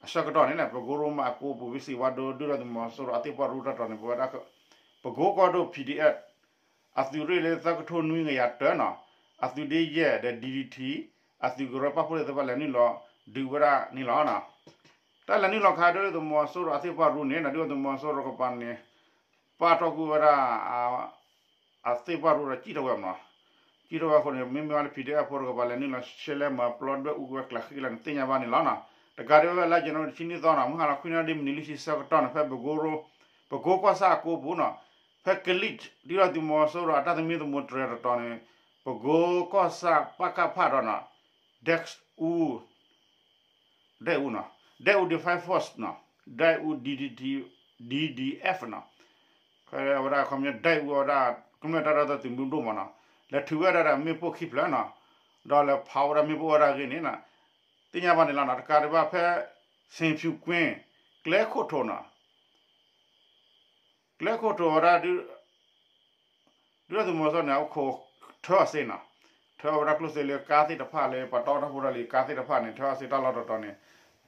အဆၢကတီၢ်န့ၣ် ပကိရိမးအကိပူၤ ဝ့ၢ်စံဝါဒိ ဒုၣ်ဒါသုးမီၤစိရိၤအသ့ၣ်ပှၢ်ရူတၢ်တတီၤန့ၣ် ပဝဲဒၣ် ပကိကီၢ်ဒိၣ် P D F အသုးရ့ၣ်လၢသၢကထိနွံကယၤတၢနီၤ, အသုးဒ့ယဲၢ်ဒီး D D T အသုးကရၢပာ်ဖှိၣ်သ့ၣ်တဖၣ်လဲၤနုာ်လီၤ ဒုးဝဲဒၣ်န့ၣ်လီၤနီၤ, တၢ်လဲၤနုာ်လီၤခးဒုၣ်ဒါသုးမီၤစိရိၤအသ့ၣ်ပှၢ်ရူန့ၣ် ဒုၣ်ဒါသုးမီၤစိရိၤကပၤန့ၣ် ပာ်ထီၣ်ကွံာ်ဝဲဒၣ် အသ့ၣ်ပှၢ်ရူဒီးစံၣ်ထီၣ်ဝဲမးနီၤ, စံၣ်ထီၣ်ဝဲအဃိန့ၣ် မ့မ့ၢ်ဝဲလၢ P D F ဖိတကပၤလဲၤနုာ်လီၤရှဲလဲမၤပျီဒွဲၣ်အူဝဲကျးဃံလၤန့ၣ် သ့ၣ်ညါဘၣ်န့ၣ်လီၤနီၤ, တကးဒံးဝဲလါယနူၤအါရံၤတဆံနွံသီနီၤ, မုၢ်ဟါလီၤခွံနၣ်ရံၣ်မံးနံးလွံၢ်ဆံဆၢကတီၢ်န့ၣ် ဖဲပကိရိ ပကိကီၢ်ဆၣ်အကိပူၤနီၤ, ဖဲကလံၣ် ဒုၣ်ဒါသုးမီၤစိရိၤအတၢ်သမံသမိးတြဲၤတတီၤန့ၣ် ပကိကီၢ်ဆၣ် ပကဖ ဒီးနီၤ ဒဲၣ်အူ ဒဲၣ်အူနီၤ, ဒဲၣ်အူ Defense Force နီၤ, ဒဲၣ်အူ D D T D D F နီၤ, ဝဲဒၣ်ခီပညီ ဒဲၣ်အူဝဲဒၣ် ကမျၢၢ်တၢ်ဒီသဒၢသုးမုၢ်ဒိၣ်မးနီၤ, လဲၤထုးဝဲဒၣ်ဒီးမ့ၣ်ပိၢ်ခံဖျၢၣ်နီၤ, ဒီးလဲၤဖးဝဲဒၣ်မ့ၣ်ပိၢ်ဝဲဒၣ်အဂ့ၢ်န့ၣ်နီၤ, သ့ၣ်ညါဘၣ်န့ၣ်လီၤနီၤ, တကးဒံးဘၣ်ဖဲ ဆင်ဖြူကွင်း ကျဲခိၣ်ထိးနီၤ ကျဲခိၣ်ထိးဝဲဒၣ် ဒုၣ်ဒါသုးမီၤစိရိၤန့ၣ် အအိၣ်ခိးထၢအီၤစ့နီၤ, ထၢအီၤဝဲဒၣ်ကျိၣ်စ့လၢကါသ့ၣ်တဖၣ်လၢ ပှၤတီတၢ်ဖိတၢ်လံၤကါသ့ၣ်တဖၣ်န့ၣ် ထၢအီၤစ့တၢ်လီၢ်တတီၤန့ၣ်,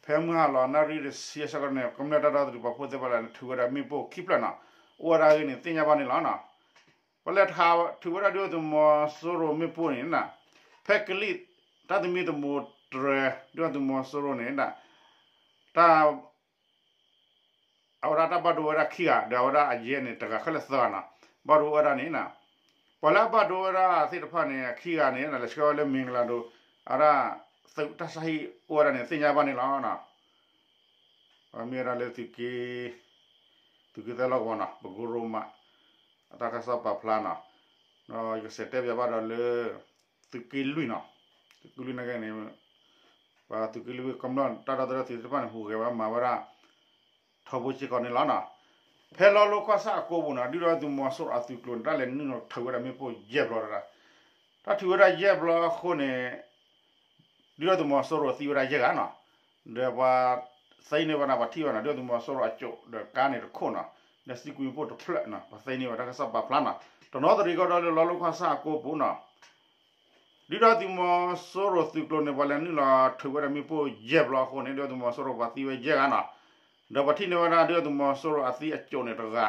ဖဲမုၢ်ဟါလီၤနၣ်ရံၣ်တဆံအဆၢကတီၢ်န့ၣ် ကမျၢၢ်တၢ်ဒီသဒၢသုးပာ်ဖှိၣ်သ့ၣ်တဖၣ်လဲၤနုာ်လီၤထုးဝဲဒၣ်မ့ၣ်ပိၢ်ခံဖျၢၣ်နီၤ, အိၣ်ဝဲဒၣ်အဂ့ၢ်န့ၣ် သ့ၣ်ညါဘၣ်န့ၣ်လီၤနီၤ. ပလဲၤထုးဝဲဒၣ်ဒုၣ်ဒါသုးမီၤစိရိၤမ့ၣ်ပိၢ်န့ၣ်နီၤ, ဖဲကလံၣ် တၢ်သမံသမိးတြဲၤ ဒုၣ်ဒါသုးမီၤစိရိၤန့ၣ် တၢ် အဝဲဒၣ်တၢ်ဘၣ်ဒိဝဲဒၣ်ခံဂၤ ဒီးအဝဲဒၣ်အယဲၢ်န့ၣ် တဂၤခဲလၢာ်သၢဂၤနီၤ, ဘၣ်ဒိဝဲဒၣ်န့ၣ်နီၤ, ပှၤလၢအဘၣ်ဒိဝဲဒၣ်သ့ၣ်တဖၣ်န့ၣ် အခံဂၤန့ၣ် လဲၤဆှၢဝဲလၢမ့ၢ်ကလၤဒိၣ် အဝဲဒၣ်သုးတၢ်ဆါဟံၣ်အိၣ်ဝဲဒၣ်န့ၣ် သ့ၣ်ညါဘၣ်န့ၣ်လီၤ. မ့ၢ်ဝဲဒၣ်လၢသုးက့ သုးက့သၢလီၢ်ကဝီၤနီၤ ပကိရိမး အတၢ်ကစီၣ်ပာ်ဖျါနီၤ, ဒီးယကစံးတဲပၠးဘၣ်ဒီးလၢ သုးက့လွံၢ်နီၤ, သုးက့လွံၢ်နာ်က့န့ၣ် ပှၤသုးက့လွံၢ်ကမျၢၢ်တၢ်ဒီသဒၢသုးသ့ၣ်တဖၣ်န့ၣ် ဟူးဂဲၤဝဲမၤဝဲဒၣ် ထီဘိစ့ၢ်ကီးန့ၣ်လီၤနီၤ. ဖဲလီလိကီၢ်ဆၣ်အကိပူၤနီၤ ဒုၣ်ဒါသုးမီၤစိရိၤအသုးကျိၤန့ၣ် တၢ်လဲၤနုာ်လီၤထုးဝဲဒၣ်မ့ၣ်ပိၢ်ယဲၢ်ဘျီတဒၣ်, တၢ်ထုးဝဲဒၣ်ယဲၢ်ဘျီအဃိန့ၣ် ဒုၣ်ဒါသုးမီၤစိရိၤသံဝဲဒၣ်ယဲၢ်ဂၤနီၤ, ဒီးပှၤသ့န့ၢ်ဝဲဒၣ်ပှၤထံၣ်ဝဲနီၤ ဒုၣ်ဒါသုးမီၤစိရိၤအစိးဒီးကါန့ၣ်တခိၣ်နီၤ, ဒီးစံးကွံာ်မ့ၣ်ပိၢ်တဖျၢၣ်နီၤ ပှၤသ့န့ၢ်ဝဲတၢ်ကစီၣ်ပာ်ဖျါနီၤ, တနီသရံၣ်ကီၢ်ဒီလၢလီလိကီၢ်ဆၣ်အကိပူၤနီၤ ဒုၣ်ဒါသုးမီၤစိရိၤသုးကျိၤန့ၣ် ပှၤလဲၤနုာ်လီၤထုးဝဲဒၣ်မ့ၣ်ပိၢ်ယဲၢ်ဘျီအဃိန့ၣ် ဒုၣ်ဒါသုးမီၤစိရိၤပှၤသံဝဲယဲၢ်ဂၤနီၤ, ဒီးပှၤထံၣ်န့ၢ်ဝဲဒၣ် ဒုၣ်ဒါသုးမီၤစိရိၤအသံအစိးန့ၣ်တဂၤ,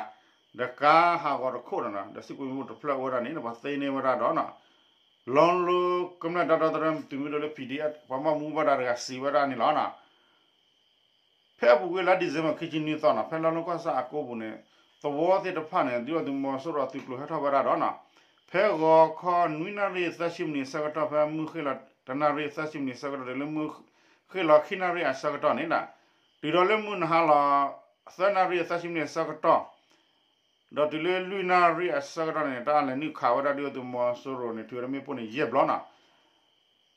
ဒီးကါဟးဂီၤတခိၣ်နီၤ, ဒီးစံးကွံာ်မ့ၣ်ပိၢ်တဖျၢၣ်အိၣ်ဝဲဒၣ်န့ၣ် ပှၤသ့န့ၢ်ဝဲဒၣ်ဒီးနီၤ, လီလိကမျၢၢ်တၢ်ဒီသဒၢသုးမုၢ်ဒိၣ်လၢ P D F ပှၤဘၣ်မူဘၣ်ဒါတဂၤစံးဝဲဒၣ်န့ၣ်လီၤနီၤ. ဖဲအပူၤကွံာ်လါ December ခံဆံနွံသီနီၤ ဖဲလီလိကီၢ်ဆၣ်အကိပူၤန့ၣ် သဝီသ့ၣ်တဖၣ်န့ၣ် ဒုၣ်ဒါသုးမီၤစိရိၤအသုးကျိၤဟဲထီၣ်ဝဲဒၣ်ဒီးနီၤ, ဖဲဂီၤခီနွံနၣ်ရံၣ်သၢဆံမံးနံးအဆၢကတီၢ် ဖဲမုၢ်ဃ့ၢ်လီၤတနၣ်ရံၣ်သၢဆံမံးနံးအဆၢကတီၢ် တုၤလၢမုၢ်ဃ့ၢ်လီၤခံနၣ်ရံၣ်အဆၢကတီၢ်န့ၣ်ဒီး တုၤဒီးလၢမုၢ်နဟါလီၤ သၢနၣ်ရံၣ်သၢဆံမံးနံးအဆၢကတီၢ် ဒီးတုၤလၢလွံၢ်နၣ်ရံၣ်အဆၢကတီၢ်န့ၣ် တၢ်လဲၤနုာ်ခးဝဲဒၣ်ဒုၣ်ဒါသုးမီၤစိရိၤန့ၣ် ထုးဝဲဒၣ်မ့ၣ်ပိၢ်န့ၣ်ယဲၢ်ဘျီနီၤ.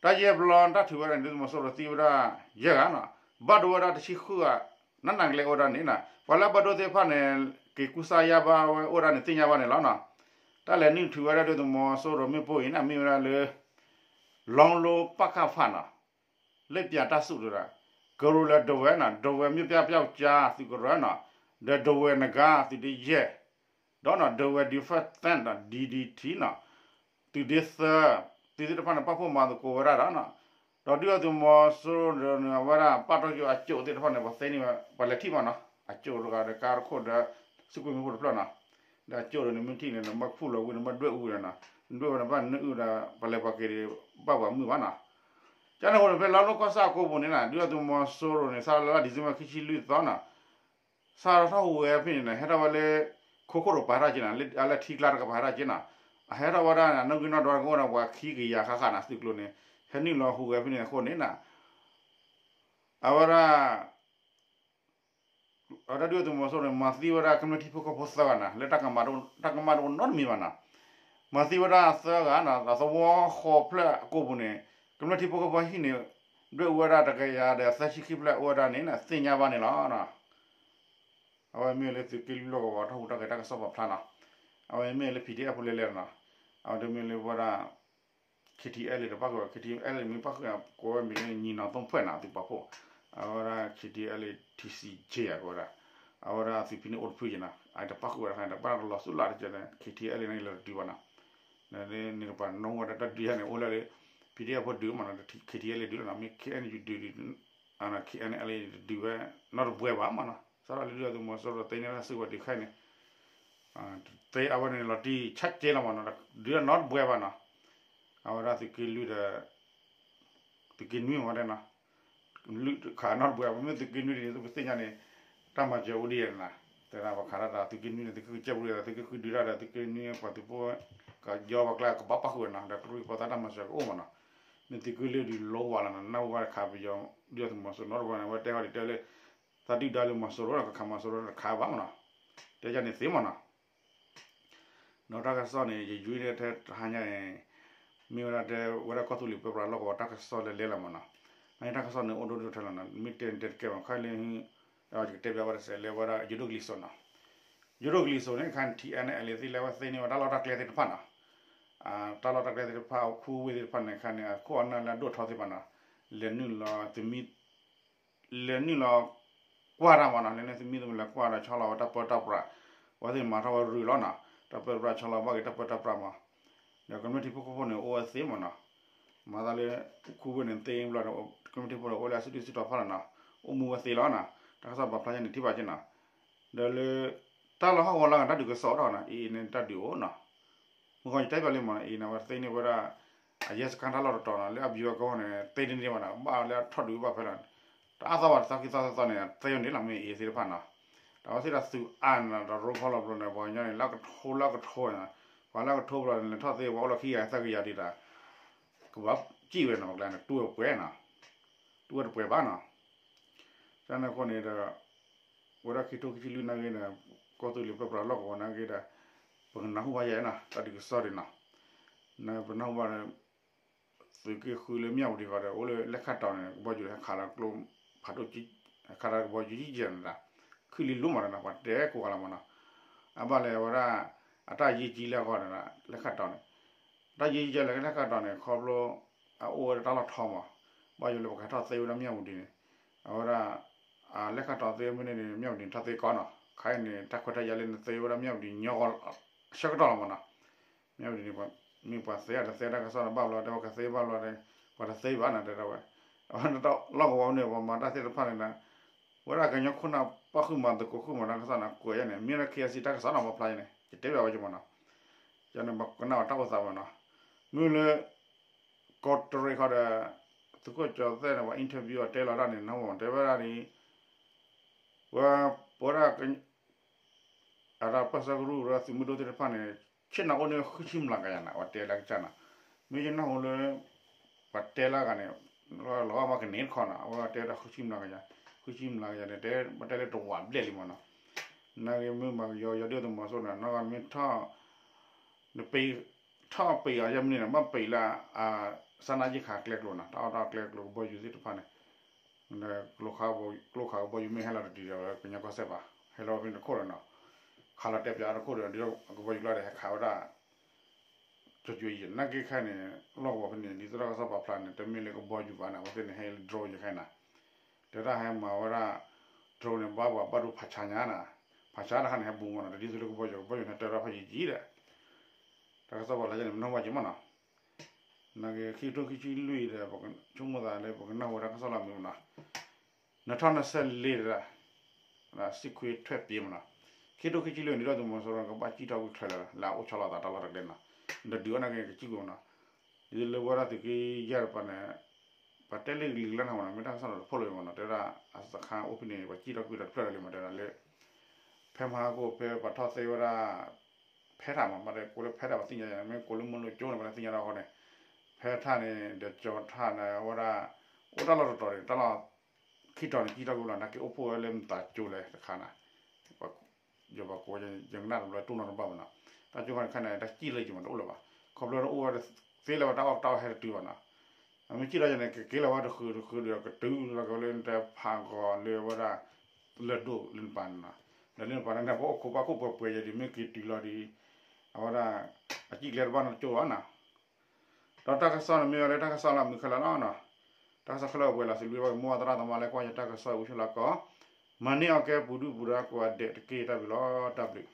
တၢ်ယဲၢ်ဘျီတၢ်ထုးဝဲဒၣ်န့ၣ် ဒုၣ်ဒါသုးမီၤစိရိၤသံဝဲဒၣ်ယဲၢ်ဂၤနီၤ. ဘၣ်ဒိဝဲဒၣ်တဆံဃုဂၤ နးနးကလဲာ်အိၣ်ဒၣ်န့ၣ်နီၤ. ပှၤလၢအဘၣ်ဒိသ့ၣ်တဖၣ်န့ၣ် က့ၤကူစါယါဘၣ်ဝဲအိၣ်ဒၣ်န့ၣ် သ့ၣ်ညါဘၣ်န့ၣ်လီၤနီၤ. တၢ်လဲၤနုာ်ထုးဝဲဒၣ်ဒုၣ်ဒါသုးမီၤစိရိၤမ့ၣ်ပိၢ်အံၤန့ၣ် မ့ၢ်ဝဲဒၣ်လၢ လီလိပကဖနီၤ လ့ပျးတၢ်စုၣ်တဒၣ် ကရူၢ်လၢဒဝဲနီၤ ဒဝဲမြို့ပြပျောက်ကျား သုးကရၢနီၤ ဒီးဒဝဲၢ်နဂါသုးဒ့ယဲၢ်, ဒီးနီၤ ဒဝဲၢ် defense ဒီး ဒီဒံထံ နီၤ, သုးဒ့သၢ, သုးသ့ၣ်တဖၣ်န့ၣ် ပာ်ဖှိၣ်မၤသကိးဝဲဒၣ်ဒီးနီၤ, ဒီးဒုၣ်ဒါသုးမီၤစိရိၤန့ၣ် အဝဲဒၣ်ပာ်တီၢ်က့ၤအကၠိၣ်သ့ၣ်တဖၣ်န့ၣ် ပှၤသ့န့ၢ်ဝဲ ပှၤလဲၤထံၣ်မးနီၤ, အကၠိၣ်တဂၤဒီးကါတခိၣ်ဒီး စုကွံာ်မံၤဖိတဖျၢၣ်နီၤ, ဒီးအကၠိၣ်ဒီးန့ၣ် မ့ၢ်ထံၣ်န့ၣ် နဘၣ်ခူၣ်လီၤဝံၤ နဘၣ်ဒွဲၣ်အူဒီးနီၤ, နဒွဲၣ်ဝဲနဘၣ်နွဲၣ်အူဒီး ပှၤလဲၤပှၤက့ၤဒီး ဘၣ်ပှၤမုာ်ဘၣ်နီၤ, ကန့ၣ်အဃိန့ၣ် ဖဲလါလီၢ်ကီၢ်ဆၣ်အကိာ်ပူၤန့ၣ်နီၤ ဒုၣ်ဒါသုးမီၤစိရိၤန့ၣ် စးထီၣ်လါ December ခံဆံလွံၢ်သီနီၤ စးထီၣ်ထီၣ်ဟူးဂဲၤဖဲန့ၣ်နီၤ ဟဲထီၣ်ဝဲလၢ ခိခိၣ်တကပၤဟဲထီၣ်က့ၤနီၤ လၢအလၢထံကျါတကပၤဟဲထီၣ်က့ၤနီၤ, အဟဲထီၣ်ဝဲဒၣ်နီၤ နီၣ်ဂံၢ်နီၣ်ဒွးကအိၣ်ဒီးပှၤခံကယၤဃၣ်ဃၣ်နီၤ သုးကျိၤန့ၣ် ဟဲနုာ်လီၤဟူးဂဲၤဖဲန့ၣ်အဃိန့ၣ်နီၤ အဝဲဒၣ် အဝဲဒၣ်ဒုၣ်ဒါသုးမီၤစိရိၤန့ၣ် မၤသံဝဲဒၣ်ကမျၢၢ်ထံဖိကီၢ်ဖိသၢဂၤနီၤ လၢတၢ်ကမၣ်တအိၣ်နီတမံၤဘၣ်နီၤ, မၤသံဝဲဒၣ်သၢဂၤနီၤ ဒီးသဝီဃိးဖျၢၣ်အကိာ်ပူၤန့ၣ် ကမျၢၢ်ထံဖိကီၢ်ဖိဟံၣ်န့ၣ် ဒွဲၣ်အူဝဲဒၣ်တကယၤဒီးသၢဆံခံဖျၢၣ်အိၣ်ဝဲဒၣ်န့ၣ် သ့ၣ်ညါဘၣ်န့ၣ်လီၤ. အဝဲမ့ၢ်လၢသုးက့လွံၢ်လီၢ်ကဝီၤ တၢ်ဟူးတၢ်ဂဲၤတၢ်ကစီၣ်ပာ်ဖျါနီၤ, အဝဲမ့ၢ်လၢ P D F ဖိလဲၤလဲၤနီၤ, အဝဲတမ့ၢ်လၢဝဲဒၣ် K T L တပာ်ဃုာ်ဘၣ် K T L မ့ၢ်ပာ်ဃုာ် ကိးဝဲမ့ၢ်လၢညီနောင်သုံးဖွဲ့နီၤ သုးပာ်ဖှိၣ်, အဝဲဒၣ် K T L T C J အကိးဝဲဒၣ်, အဝဲဒၣ်သုးဖံန့ၣ်အိၣ်တဖုယဲနီၤ အတပာ်ဃုာ်ဝဲဒၣ်တခါန့ၣ် တဘၣ်လီၤဆူၣ်လၢ်တကဲန့ၣ် K T L န့ၣ်လီၤတတုၤဘၣ်နီၤ, န့ၣ်တပှၤနီၣ်ဝဲဒၣ်တၢ်ဒုးယၤန့ၣ် အိၣ်လၢလၢ P D F ဖိဒုးမးနီၤ K T L ဒုးလီၤနီၤ မ့ၢ် K N U ဒုး K N L ဒုးဝဲ နီတဘှဲဘၣ်မးနီၤ စးထီၣ်လၢဒုၣ်ဒါသုးမီၤစိရိၤသ့န့ၢ်တၢ်စုကဝဲၤဒုးခဲအံၤန့ၣ် သ့အဝဲန့ၣ်လီၤတံၢ်ဆဲးကဲလီၤမးနီၤ ဒုးနီတဘှဲဘၣ်နီၤ, အဝဲဒၣ်သုးက့လွံၢ်ဒီး သုးက့နွံမးတဲနီၤ, လွံၢ်ခးနီတဘှဲ ပမ့ၢ်သုးက့နွံဒ်န့ၣ် သုပသ့ၣ်ညါန့ၣ် တၢ်မၤစၢၤအိၣ်ဒ်ယဲနီၤ, တဲဒၣ်ပှၤခးတၢ်ဒီးသုးက့နွံန့ၣ် သုးက့ကစၢၢ်ပူၤဒီး သုးက့ဃုဒုးတၢ်ဒီး သုးက့နွံပှၤသုးဖိ ကယီပှၤကျါကဘၣ်ပာ်ဃုာ်ဝဲနီၤ ဒီးကရူၢ်ဖိသၣ်တၢ်မၤစၢၤကအိၣ်မးနီၤ, မ့ၢ်သုးက့လွံၢ်ဒုးလိဝဲလီၤနီၤ နၢ်ဟူဘၣ်တခါပယီၤ ဒုၣ်ဒါသုးမီၤစိရိၤနီတဘှဲန့ၣ် အဝဲတဲဟီဒ်တဲလၢ သးဒုၣ်ဒါလၢမီၤစိရိၤဒီး ကခးမီၤစိရိၤတခါဘၣ်မးနီၤ, တဲယၤန့ၣ်သ့မးနီၤ ဒီးတၢ်ကစီၣ်န့ၣ် ယယွၤန့ၣ်ထဲတဟါညါန့ၣ် မ့ၢ်ဝဲဒၣ်တဲဝဲဒၣ်ကီၢ်သူလ့ၤပၢပြးလီၢ်ကဝီၤ တၢ်ကစီၣ်လဲၤလဲၤလီၤမးနီၤ, နတၢ်ကစီၣ်န့ၣ် အိၣ်ဒိၣ်ဒိၣ်ထဲလီၤနီၤ မ့ၢ်တဲန့ၣ်တဲတကဲဘၣ် ခီလၢ ယကတဲပျးဝဲတစဲးလၢဝဲဒၣ် ယိၤဒိၣ်ကလံၤစိးနီၤ, ယိၤဒိၣ်ကလံၤစိးန့ၣ် ခါ T N L သ့ၣ်လဲၤဝဲသ့န့ၢ်ဝဲတၢ်လီၢ်တၢ်ကျဲသ့ၣ်တဖၣ်နီၤ, တၢ်လီၢ်တၢ်ကျဲသ့ၣ်တဖၣ် ခူဝ့ၢ်သ့ၣ်တဖၣ်န့ၣ် ခါန့ၣ် အခိၣ်အနၢ်လၢအဒိၣ်ထီသ့ၣ်တဖၣ်နီၤ, လဲၤနုာ်လီၤသမံ လဲၤနုာ်လီၤကွၢ်တၢ်မးနီၤ လဲၤနုာ်သမံသမိးလဲၤကွၢ်ဒီးဆီလီၤဝဲတၢ်ပၢတၢ်ပြး, ဝဲသ့ၣ်မၤထီၣ်ဝဲရုၢ်လီၤနီၤ တၢ်ပၢတၢ်ပြးဆီလီၤဘၣ်က့ၤတၢ်ပၢတၢ်ပြးမး, ဒီးကမျၢၢ်ထံဖိကီၢ်ဖိန့ၣ် အိၣ်ဝဲသ့မးနီၤ, မၤသးလၢခူဝ့ၢ်န့ၣ်သ့ဘျီဒီး ကမျၢၢ်ထံဖိဒီးအိၣ်လၢအစုဒုၣ်စုတီၤဖးလီၤနီၤ, အိၣ်မူဝဲသ့လီၤနီၤ, တၢ်ကစီၣ်ပာ်ဖျါယဲန့ၣ်ထံၣ်ဘၣ်က့နီၤ, ဒီးလၢ တၢ်လီၢ်ဟီၣ်ကဝီၤလၢအဂၤတၢ်ဒုးကစီၣ်ထီၣ်နီၤ အံၤန့ၣ်တၢ်ဒုးအိၣ်နီၤ မုၢ်ဂီၤယတဲပျးလံမးနီၤ အံၤန့ၣ် အဝဲသ့န့ၢ်ဝဲဒၣ် အရဲစခန်းတၢ်လီၢ်တတီၤနီၤ လၢအဘံဝဲကီၢ်န့ၣ် သ့တန့ၢ်ဘၣ်နီၤ ဘၣ်လၢအထီၣ်ဒုးဘၣ်ဖဲလီၤ, တအါသီဘၣ်တသီခံသီသီသီန့ၣ် သ့ဝဲန့ၣ်လီၤ မ့ၢ်အံၤသ့ၣ်တဖၣ်နီၤ, တၢ်ဝဲသ့ၣ်တၢ်သုးအါန့ၣ်နီၤ တရိဖီလီၤဘျီန့ၣ် ပှၤကညီန့ၣ် လၢကထိလၢကထိနီၤ, ပှၤလၢကထိဘျီန့ၣ် လဲၤထီၣ်သ့ပှၤအိၣ်လီၢ်ခံဂၤသၢကယၤဒံးတၢ်, ကဘၣ်စံၣ်ဝဲနီၤ ပှၤကျါန့ၣ် တူၢ်ဝဲပှဲၤနီၤ, တူၢ်ဝဲတပှဲၤဘၣ်နီၤ တၢ်န့ၣ်အဃိန့ၣ်ဒီး ဝဲဒၣ်ခံထိခံဆံလွံၢ်နာ်က့ဒီး ကီၢ်သူလ့ၤပၢပြးလီၢ်ကဝီၤနာ်က့ဒီး ပကနၢ်ဟူဘၣ်ယဲနီၤ တၢ်ဒုးကစီၣ်ဒံးနီၤ, ပနၢ်ဟူဘၣ်ဒီး သုးက့ဃုလၢမၠၣ်ဝတံၤဃီဒီး အိၣ်လၢလဲၣ်ခၣ်တီၤန့ၣ် ကဘီယူၤဟဲခးလီၤကျိဖးဒိၣ် ဟဲခးလီၤကဘီယူၤယံာ်ယံာ်န့ၣ်ဒီး ခုၣ်လံလိမးဒီးနီၤ ပှၤတဲကိးဂၤလီၤမးနီၤ, အဘၣ်လဲၣ်ဝဲဒၣ် အတၢ်ယံာ်ကံလၢအဂီၢ်န့ၣ် လဲၣ်ခၣ်တီၤန့ၣ် တၢ်ယံာ်ယံာ်လဲၣ် လဲၣ်ခၣ်တီၤန့ၣ် ခီဖျိ အအိၣ်ဝဲဒၣ်တၢ်လီၢ်ထီမး, ဘၣ်ယိၣ်လၢပကဟဲထီၣ်သ့ဝဲဒၣ်မၠၣ်ဝတံၤန့ၣ်, အဝဲဒၣ် လဲၣ်ခၣ်တီၤသ့မ့ၢ်န့ၣ်န့ၣ် မၠၣ်ဝတံၤထီၣ်သ့ကီးနီၤ, ခဲအံၤန့ၣ် တၢ်ခွဲးတၢ်ယာ်လၢနသ့ဝဲဒၣ်မၠၣ်ဝတံၤညီဂီၤ ဆၢကတီၢ်လီၤမးနီၤ, မၠၣ်ဝတံၤန့ၣ် မ့ၢ်ပှၤသ့အတသ့တၢ်ကစီၣ်န့ၣ် ဘၣ်ဘျီတဲဝဲကသ့ဘၣ်ဘျီဒီး ပှၤတသ့ဘၣ်နီၤ တဲဒၣ်ဝဲ, အဝဲလီၢ်ကဝီၤန့ၣ် ပှၤမၤတၢ်သ့ၣ်တဖၣ်န့ၣ်ဒီး ဝဲဒၣ်ကညီခိၣ်နၢ်ပၣ်ဃုာ်မၤသကိးဃုာ်မးတၢ်ကစီၣ်န့ၣ် ကွဲးယဲန့ၣ် မ့ၢ်လၢ K I C တၢ်ကစီၣ်နီၤ ပှၤဖျါယဲန့ၣ် ယတဲဘၣ်ဝဲကမးနီၤ, ယန့ၣ် ပကနၣ်ဝဲတၢ်အိၣ်သးမးနီၤ, မ့ၢ်လၢ ကီးတရံးခီဒီး သုးခိၣ်ကၠီၤသဲၣ်န့ၣ် ပှၤ interview အီၤတဲလီၤတၢ်န့ၣ် နၢ်ဟူတဲဝဲဒၣ်ဒ် ဝဲ ပဝဲဒၣ် အတၢ်ပၢၢ်ဆၢကရူၢ်ဒီးသုးမုၢ်ဒိၣ်သ့ၣ်တဖၣ်န့ၣ် ဆ့ၣ်နီၤအိၣ်န့ၢ်ဃုဆံမျးကယၤနီၤ အဝဲတဲလၢကစၢ်နီၤ, မ့ၢ်ယနၢ်ဟူလၢ ပှၤတဲလၢအဂၤန့ၣ် လီၤဘၣ်မးကန့ၢ်တခီနီၤ အဝဲတဲဒၣ်ဃုဆံမျးကယၤ, ဃုဆံမျးကယၤန့ၣ် တဲဘၣ်တဲလၢတဝးဘျဲၣ်လံမးနီၤ, နာ်ဂ့ၤမ့ၢ်မၤကယီယီဒုၣ်ဒါသုးမီၤစိရိၤန့ၣ် နီၢ်ဂၤမ့ၢ်ထီၣ် နပံး ထီၣ်ပံးအီၤယဲၢ်မံးနံးန့ၣ် ဘၣ်ပံးလၢ အ စားနပ်ရိက္ခာ ကျဲကျိၤနီၤ တၢ်အီၣ်တၢ်အီကျဲကျိၤ ကဘီယူၤသ့ၣ်တဖၣ်န့ၣ် ကျိခးကဘီယူၤမ့ၢ်ဟဲလီၤတတုၤဒီး ကညီကီၢ်စဲၣ်ဘၣ် ဟဲလီၤဝဲဖဲန့ၣ်တခိၣ်ဒီးနီၤ ခးလီၤတဲပၠးအီၤတခိၣ်ဒီး ဒ်ကဘီယူၤကျါဒီး ဟဲခးဝဲဒၣ် ကၠီၤကၠီၤယံၤ နာ်က့ခဲအံၤန့ၣ် လီၢ်ကဝီၤဖဲန့ၣ် ဒ်သိးတၢ်ကစီၣ်ပာ်ဖျါန့ၣ် တမ့ၢ်လၢကဘီယူၤဘၣ်န့ၣ် အဝဲသ့ၣ်န့ၣ် ဟဲလၢ drone ယဲခဲအံၤနီၤ တဲဒၣ်ဟဲမၤဝဲဒၣ် drone န့ၣ် ဘၣ်ပှၤဘၣ်ဒိဖးဆါညါနီၤ ဖးဆါတခါန့ၣ် ဟဲဘူးမးနီၤ, တဒ်သိးလၢကဘီယူၤ ကဘီယူၤန့ၣ် တၢ်ဒီဖးယံာ်ယံာ်ဒီး တၢ်ကစီၣ်ပှၤလၢယၤန့ၣ် မ့ၢ်နီၢ်ဝဲက့ၤမးနီၤ, နာ်က့ ခံကထိခံဆံလွံၢ်ဒီး ဆိကမိၣ်သးလၢပကနၢ်ဟူဝဲတၢ်ကစီၣ်လီၤမ့ၢ်မးနီၤ, နထီၣ်နဆဲးလ့တဒၣ် စံခွ့ထွဲပ့မးနီၤ, ခံကထိခံဆံလွံၢ်န့ၣ် ဒုၣ်ဒါသုးမီၤစိရိၤကဘၣ်စံၣ်ထီၣ်ကွံာ်ချၢလၢာ်လၢအအိၣ်ဆီလီၤသးတၢ်လီၢ်တကျဲနီၤ, ဒီးဒုးအီၣ်နာ်က့ကစံၣ်ကွံာ်မးနီၤ, ဒ်သိးလၢဝဲဒၣ်သုးက့ယဲၢ်တပၤန့ၣ် ပှၤတဲလၢကလံၤကလၢ်နီၤမးနီၤ, မ့ၢ်တၢ်ကစီၣ်လီၤတဖျၢၣ်လၢၤမးနီၤ, တဲဝဲဒၣ်အစခါအိၣ်ဖဲန့ၣ် ပှၤစံၣ်ထီၣ်ကွံာ်ဒီးတဖျၢၣ်လၢာ်လံမး တဲဝဲဒၣ်လၢ ဖဲမဟါကိၣ် ဖဲပှၤထီၣ်သ့ဝဲဒၣ် ဖဲထၣ်မး ဘၣ်တဲကိးလၢဖဲထၣ်ပှၤသ့ၣ်ညါယၤ မ့ၢ်ကိးလၢမုၢ်လိၣ်ကၠိန့ၣ် ပှၤလၢသ့ၣ်ညါတၢ်ဃီန့ၣ်, ဖဲထၣ်န့ၣ် ဒီးကၠီၤထၣ်န့ၣ် ဝဲဒၣ် အိၣ်တၢ်လီၢ်တတီၤန့ၣ် တၢ်လီၢ်ခံတီၤန့ၣ် စံၣ်ထီၣ်ကွံာ်လီၤ နာ်က့အိၣ်ဖှိၣ်ဝဲလၢမသးကၠိလဲၣ်တခါနီၤ, ယပှၤကိး ယကနၣ်တဘျီတိၢ်နီၣ်တဘၣ်မးနီၤ, တၢ်ကၠိခါန့ၣ်ခါန့ၣ် တၢ်စံၣ်လၢယမးတအိၣ်လၢၤဘၣ်, ခီဖျိအိၣ်ဝဲသ့လၢၤဘၣ် တၢ်အီၣ်တၢ်အီဟဲတတုၤဘၣ်နီၤ, အမ့ၢ်စံၣ်ထီၣ်ယၤန့ၣ် ကက့ၤလီၤဝဲတဃုာ်တဃုာ်ဒီးကတုၤလီၤက့ၤဝဲလၢနတဲဖးဂီၤလၢဝဲဒၣ် လၢၢ်ဒိၣ်လၢနပၤန့ၣ်နီၤ, ဒီးလၢနပၤန့ၣ် ပအိၣ်ခိးဘၣ်ခိၣ်ပှဲၤပှဲၤယၤဒ်မ့ၢ်က့ၤတုၤလီၤဒီး အဝဲဒၣ် အစံၣ်ကျဲတဘၣ်နီတကၠိဘၣ်နီၤ, ဒီးတၢ်ကစီၣ်န့ၣ်မ့ၢ်ဝဲလၢတၢ်ကစီၣ်လၢအမုာ်ခဲလၢာ်လီၤနီၤ, တၢ်ကစီၣ်ခဲလၢာ်အပှဲၤလီၤ စံးဘျုးဘၣ်က့ၤမိၢ်ပၢ်သရၣ်သမါလၢကွၢ်ယတၢ်ကစီၣ်အံၤ အိၣ်ဆူၣ်လၢကီၢ်, မၤန့ၢ်အီၣ်ကဲပူၤဒုၣ်ပူၤဒါကိးဂၤဒဲးတက့ၢ် တၢ်ဘျုးလီၤ တၢ်ဘျုး